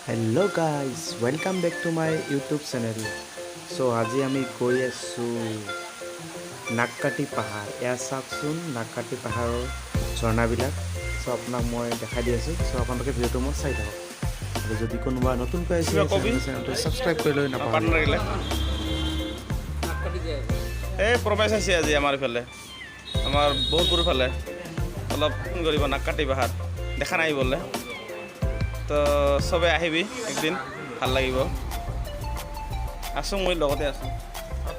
Hello guys, welcome back to my YouTube channel. So আজি আমি গৈ আছোঁ নাককাটি পাহাৰ। এয়া চাওকচোন, নাককাটি পাহাৰৰ ঝৰ্ণাবিলাক। চ' আপোনাক মই দেখাই দি আছোঁ। চ' আপোনালোকে ভিডিঅ'টো মই চাই থাকক আৰু যদি কোনোবা নতুনকৈ আহিছে, কিবা কবি? চেনেলটো ছাবস্ক্ৰাইব কৰি লৈ নাপাহৰিব। পাৰ্টনাৰ গিলা। এই প্ৰমেশ আহিছে আজি আমাৰ ইফালে, আমাৰ বহুত ফালে অলপ ফোন কৰিব। নাককাটি পাহাৰ দেখা নাই বোলে। তো চবে আহিবি একদিন, ভাল লাগিব। আছোঁ, মই লগতে আছোঁ।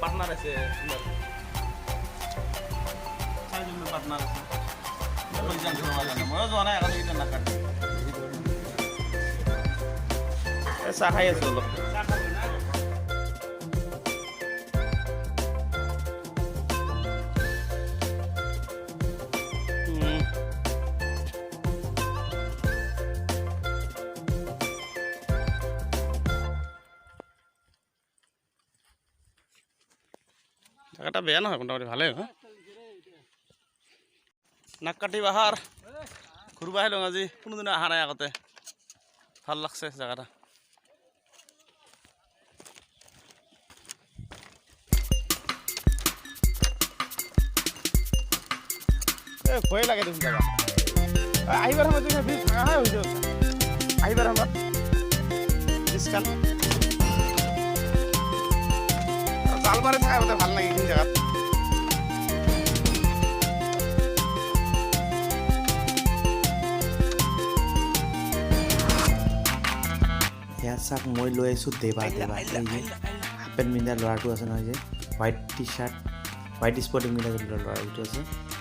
পাৰ্টনাৰ আছে, পাৰ্টনাৰ আছে। লৈ যাম ঘূৰিবৰ কাৰণে। ময়ো যোৱা নাই আগতে কেতিয়া নাকাটি। এই চাহ খাই আছোঁ অলপ। জেগাটা বেয়া নহয়, মোটামুটি ভালেই হয়। নাককাটি পাহাৰ ঘূৰিব আহিলোঁ আজি, কোনোদিনা অহা নাই আগতে। ভাল লাগছে জেগাটা। এই ভয়ে লাগে দেখোন জেগা। আহিবাৰ সময়ত ব্ৰিজ ভাঙাহে হৈছে। আহিবাৰ সময়ত ব্ৰিজখন জাল মাৰি থাকা মতে ভাল লাগে এইখিনি জেগাত। এয়া চাওক, মই লৈ আহিছোঁ দেৱা। দেৱা, এই যে হাফ পেণ্ট পিন্ধা ল'ৰাটো আছে নহয় যে, white T shirt, white sporting পিন্ধা যে ল'ৰাটো আছে,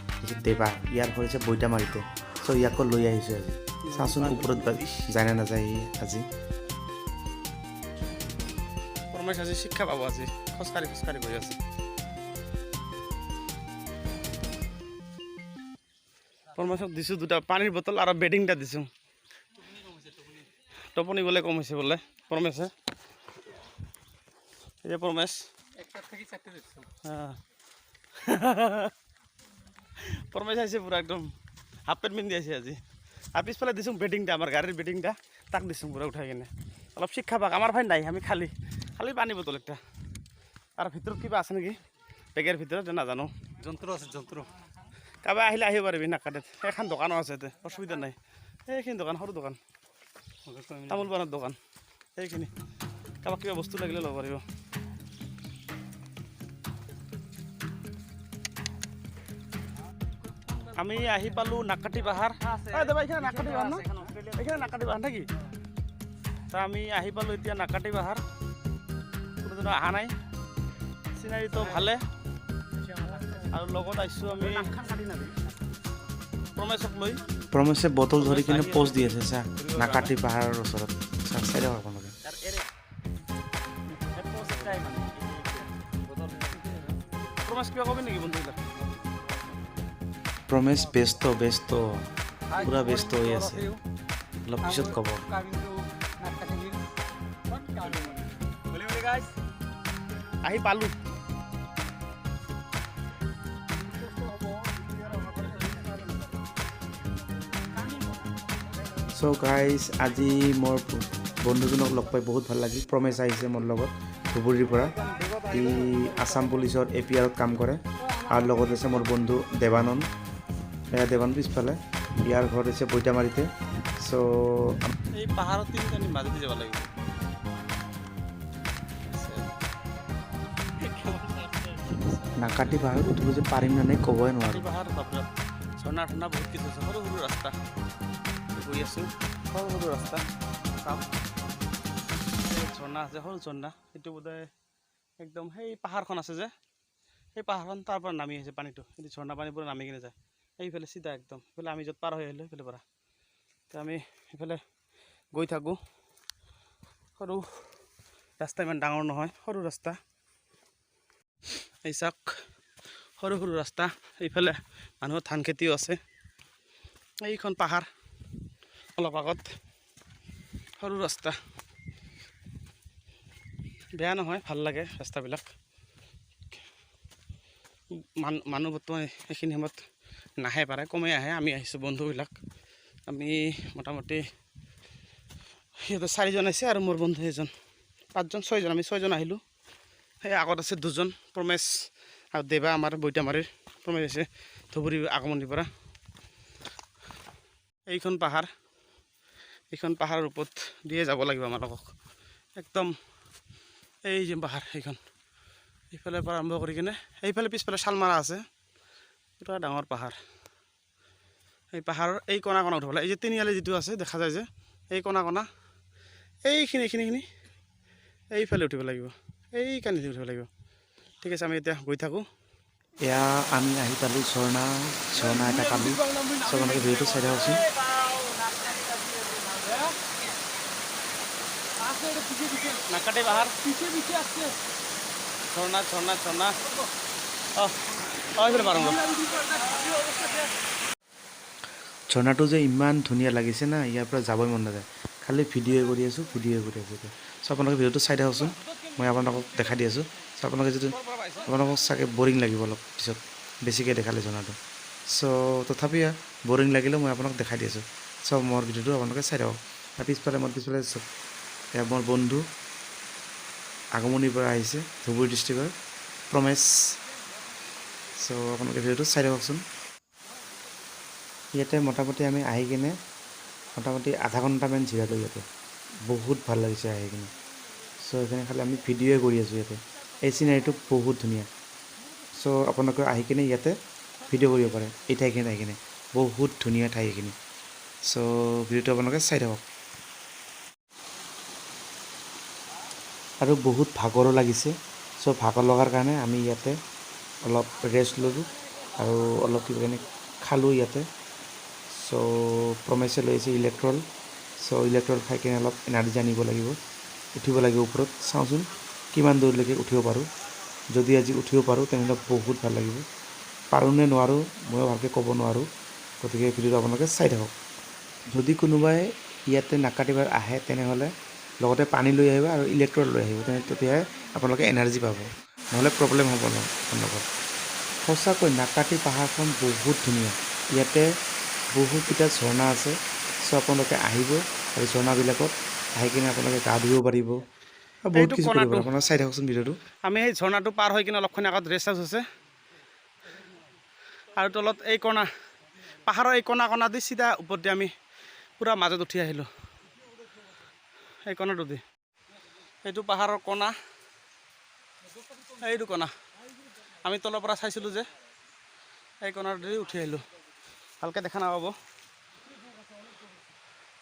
তাৰপিছত দেৱা। ইয়াৰ ঘৰ হৈছে বৈতামাৰীতে। চ' ইয়াকো লৈ আহিছোঁ আজি। চাচোন, ওপৰত যায় নে নাযায় সি আজি। পৰমেশ আজি শিক্ষা পাব। আজি খোজকাঢ়ি খোজকাঢ়ি গৈ আছে। পৰমেশক দিছোঁ দুটা পানীৰ বটল আৰু বেডিংটা দিছোঁ। টোপনি বোলে কম হৈছে বোলে পৰমেশে। এই যে পৰমেশ। হ্যাঁ। পৰমেশ আহিছে, পুৰা একদম হাফ পেণ্ট পিন্ধি আহিছে আজি। আৰু পিছফালে দিছোঁ বেডিংটা, আমাৰ গাড়ীৰ বেডিংটা তাক দিছোঁ পুৰা উঠাই কিনে। অলপ শিক্ষা পাক। আমাৰ ভাই নাই, আমি খালী খালী পানী বটল একটা। আৰু ভিতৰত কিবা আছে নেকি বেগেৰ ভিতৰত, নাজানো। যন্ত্ৰ আছে, যন্ত্ৰ। কাৰোবাৰ আহিলে আহিব পাৰিবি নাকাটে। এখন দোকানো আছে ইয়াতে, অসুবিধা নাই। সেইখিনি দোকান, সৰু দোকান, তামোল পাণৰ দোকান সেইখিনি। কাৰোবাক কিবা বস্তু লাগিলে ল'ব পাৰিব। আমি আহি পালোঁ নাকাটি পাহাৰ। এই দেবা, এইখানে নাকাটি পাহাৰ ন? এইখানে নাকাটি পাহাৰ নেকি? তা আমি আহি পালোঁ এতিয়া নাকাটি পাহাৰ। কোনোদিনো অহা নাই। চিনাৰীটো ভালে। আৰু লগত আহিছোঁ আমি প্ৰমেশক লৈ। প্ৰমেশে বটল ধৰি কিনে প'জ দি আছে। চা, নাকাটি পাহাৰৰ ওচৰত। চা, চাই থাকক আপোনালোকে। প্ৰমেশ, কিবা কবি নেকি বন্ধুবিলাক? প্ৰমেশ ব্যস্ত, ব্যস্ত, পুৰা ব্যস্ত হৈ আছে। অলপ পিছত ক'ব। Coming to Nakkati Hills. আহি পালোঁ। চ' গাইজ, আজি মোৰ বন্ধুজনক লগ পাই বহুত ভাল লাগিল। প্ৰমেশ আহিছে মোৰ লগত ধুবুৰীৰ পৰা। ই আছাম পুলিচৰ এ পি আৰত কাম কৰে। আৰু লগত আছে মোৰ বন্ধু দেৱানন্দ। এয়া দেৱানন্দ পিছফালে। ইয়াৰ ঘৰ হৈছে বৈতামাৰীতে। চ' এই পাহাৰত তিনিটা মাজেদি যাব লাগিব। নাকাটি পাহাৰত উঠিব যে পাৰিম নে নাই ক'বই নোৱাৰোঁ। পাহাৰ, বাপৰে, ঝৰ্ণা ঠৰ্ণা বহুত কিছু আছে। সৰু সৰু ৰাস্তা গৈ আছোঁ, সৰু সৰু ৰাস্তা। চাওক, এই ঝৰ্ণা আছে, সৰু ঝৰ্ণা। সেইটো বোধহয় একদম সেই পাহাৰখন আছে যে, সেই পাহাৰখন, তাৰ পৰা নামি আহিছে পানীটো। সেইটো ঝৰ্ণা পানী পুৰা নামি কিনে যায় সেইফালে চিধা একদম। সেইফালে আমি য'ত পাৰ হৈ আহিলোঁ, সেইফালে পৰা। তো আমি সেইফালে গৈ থাকোঁ। সৰু ৰাস্তা, ইমান ডাঙৰ নহয়, সৰু ৰাস্তা। এই চাওক, সৰু সৰু ৰাস্তা। এইফালে মানুহৰ ধান খেতিও আছে। এইখন পাহাৰ অলপ আগত। সৰু ৰাস্তা, বেয়া নহয়, ভাল লাগে ৰাস্তাবিলাক। মানুহ বৰ্তমান এইখিনি সময়ত নাহে পাৰে, কমেই আহে। আমি আহিছোঁ বন্ধুবিলাক। আমি মোটামুটি সিহঁতে চাৰিজন আহিছে আৰু মোৰ বন্ধু এজন, পাঁচজন, ছয়জন। আমি ছয়জন আহিলোঁ। সেই আগত আছে দুজন, প্ৰমেশ আৰু দেৱা, আমাৰ বৈতামাৰীৰ প্ৰমেশ আছে ধুবুৰী আগমনিৰ পৰা। এইখন পাহাৰ, এইখন পাহাৰৰ ওপৰত দিয়ে যাব লাগিব আমালোকক। একদম এই যে পাহাৰ সেইখন, এইফালৰ পৰা আৰম্ভ কৰি কিনে এইফালে পিছফালে শালমাৰা আছে। পূৰা ডাঙৰ পাহাৰ। এই পাহাৰৰ এই কণা কণা উঠিব লাগে। এই যে তিনিআলি যিটো আছে, দেখা যায় যে এই কণা কণা, এইখিনি এইখিনিখিনি এইফালে উঠিব লাগিব, এই কানিদি উঠিব লাগিব। ঠিক আছে, আমি এতিয়া গৈ থাকোঁ। এয়া আমি আহি পালোঁ ঝৰ্ণা। ঝৰ্ণা এটা পালোঁ। চ' আপোনালোকে ভিডিঅ'টো চাই থাককচোন। নাকাটে পাহাৰ, ঝৰ্ণা, ঝৰ্ণা, ঝৰ্ণা। অঁ অঁ এইফালে পাৰোঁ। ঝৰ্ণাটো যে ইমান ধুনীয়া লাগিছে না, ইয়াৰ পৰা যাবই মন নাযায়। খালি ভিডিঅ' কৰি আছোঁ, ভিডিঅ' কৰি আছোঁ এতিয়া। চ' আপোনালোকে ভিডিঅ'টো চাই থাককচোন, মই আপোনালোকক দেখাই দি আছোঁ। চ' আপোনালোকে যিটো আপোনালোকক চাগে বৰিং লাগিব অলপ পিছত বেছিকৈ দেখালে ঝৰ্ণাটো। চ' তথাপি বৰিং লাগিলেও মই আপোনাক দেখাই দি আছোঁ। চ' মোৰ ভিডিঅ'টো আপোনালোকে চাই থাকক। আৰু পিছফালে, মোৰ পিছফালে চাওক, এয়া মোৰ বন্ধু আগমনিৰ পৰা আহিছে, ধুবুৰী ডিষ্ট্ৰিক্টৰ প্ৰমেশ। চ' আপোনালোকে ভিডিঅ'টো চাই থাককচোন। ইয়াতে মোটামুটি আমি আহি কিনে মোটামুটি আধা ঘণ্টামান জিৰালোঁ ইয়াতে। বহুত ভাল লাগিছে আহি কিনে। চ' সেইখিনি খালি আমি ভিডিঅ'য়ে কৰি আছোঁ ইয়াতে। এই চিনাৰীটো বহুত ধুনীয়া। চ' আপোনালোকে আহি কিনে ইয়াতে ভিডিঅ' কৰিব পাৰে এই ঠাইখিনিত আহি কিনে। বহুত ধুনীয়া ঠাই এইখিনি। চ' ভিডিঅ'টো আপোনালোকে চাই থাকক। আৰু বহুত ভাগৰো লাগিছে। চ' ভাগৰ লগাৰ কাৰণে আমি ইয়াতে অলপ ৰেষ্ট ল'লোঁ আৰু অলপ কিবা কিনি খালোঁ ইয়াতে। চ' প্ৰমেশে লৈ আহিছে ইলেক্ট্ৰল। চ' ইলেক্ট্ৰল খাই কিনে অলপ এনাৰ্জি আনিব লাগিব, উঠিব লাগিব ওপৰত। চাওঁচোন কিমান দূৰলৈকে উঠিব পাৰোঁ। যদি আজি উঠিব পাৰোঁ, তেনেহ'লে বহুত ভাল লাগিব। পাৰোঁ নে নোৱাৰোঁ ময়ো ভালকৈ ক'ব নোৱাৰোঁ। গতিকে ভিডিঅ'টো আপোনালোকে চাই থাকক। যদি কোনোবাই ইয়াতে নাকাটিবাৰ আহে, তেনেহ'লে লগতে পানী লৈ আহিব আৰু ইলেক্ট্ৰল লৈ আহিব। তেনে তেতিয়াহে আপোনালোকে এনাৰ্জি পাব, নহ'লে প্ৰব্লেম হ'ব ন আপোনালোকৰ। সঁচাকৈ নাকাটি পাহাৰখন বহুত ধুনীয়া। ইয়াতে বহুতকেইটা ঝৰ্ণা আছে। চ' আপোনালোকে আহিব আৰু ঝৰ্ণাবিলাকত আহি কিনে আপোনালোকে গা ধুব পাৰিব আৰু বহুত এইটো কিছু কৰিব কণাটো। পাৰিব। আপোনালোকে চাই থাককচোন ভিডিঅ'টো। আমি সেই ঝৰ্ণাটো পাৰ হৈ কিনে অলপক্ষণ আগত ৰেষ্ট হাউচ আছে আৰু তলত এই কণা, পাহাৰৰ এই কণা কণা দি চিধা ওপৰত দি আমি পূৰা মাজত উঠি আহিলোঁ। এই কণাটো দি, এইটো পাহাৰৰ কণা, এইটো কণা আমি তলৰ পৰা চাইছিলোঁ যে, এই কণাটো দি উঠি আহিলোঁ। ভালকৈ দেখা নাপাব।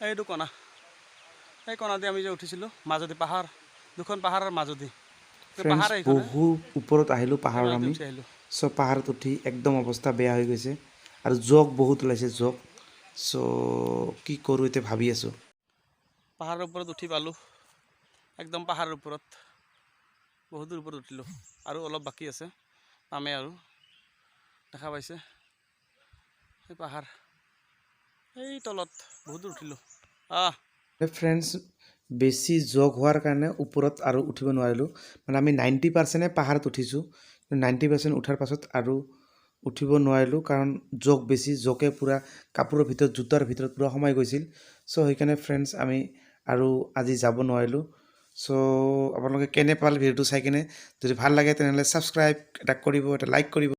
এইটো কণা, এই কণা দি আমি যে উঠিছিলোঁ মাজদি, পাহাৰ দুখন পাহাৰৰ মাজদি। ফ্ৰেণ্ডছ, পাহাৰ এইখন। বহু ওপৰত আহিলোঁ পাহাৰৰ আমি। উঠি আহিলোঁ। চ' পাহাৰত উঠি একদম অৱস্থা বেয়া হৈ গৈছে আৰু জোক বহুত ওলাইছে, জোক। চ' কি কৰোঁ এতিয়া ভাবি আছোঁ। পাহাৰৰ ওপৰত উঠি পালোঁ, একদম পাহাৰৰ ওপৰত, বহুত দূৰ ওপৰত উঠিলোঁ আৰু অলপ বাকী আছে, পামেই আৰু। দেখা পাইছে সেই পাহাৰ, এই তলত বহুত দূৰ উঠিলোঁ। আহ। ফ্ৰেণ্ডছ, বেছি জোক হোৱাৰ কাৰণে ওপৰত আৰু উঠিব নোৱাৰিলোঁ। মানে আমি 90%-এ পাহাৰত উঠিছোঁ। 90% উঠাৰ পাছত আৰু উঠিব নোৱাৰিলোঁ, কাৰণ জোক বেছি। জোকে পূৰা কাপোৰৰ ভিতৰত, জোতাৰ ভিতৰত পূৰা সোমাই গৈছিল। চ' সেইকাৰণে ফ্ৰেণ্ডছ, আমি আৰু আজি যাব নোৱাৰিলোঁ। চ' আপোনালোকে কেনে পালে ভিডিঅ'টো চাই কিনে? যদি ভাল লাগে, তেনেহ'লে ছাবস্ক্ৰাইব এটা কৰিব, এটা লাইক কৰিব।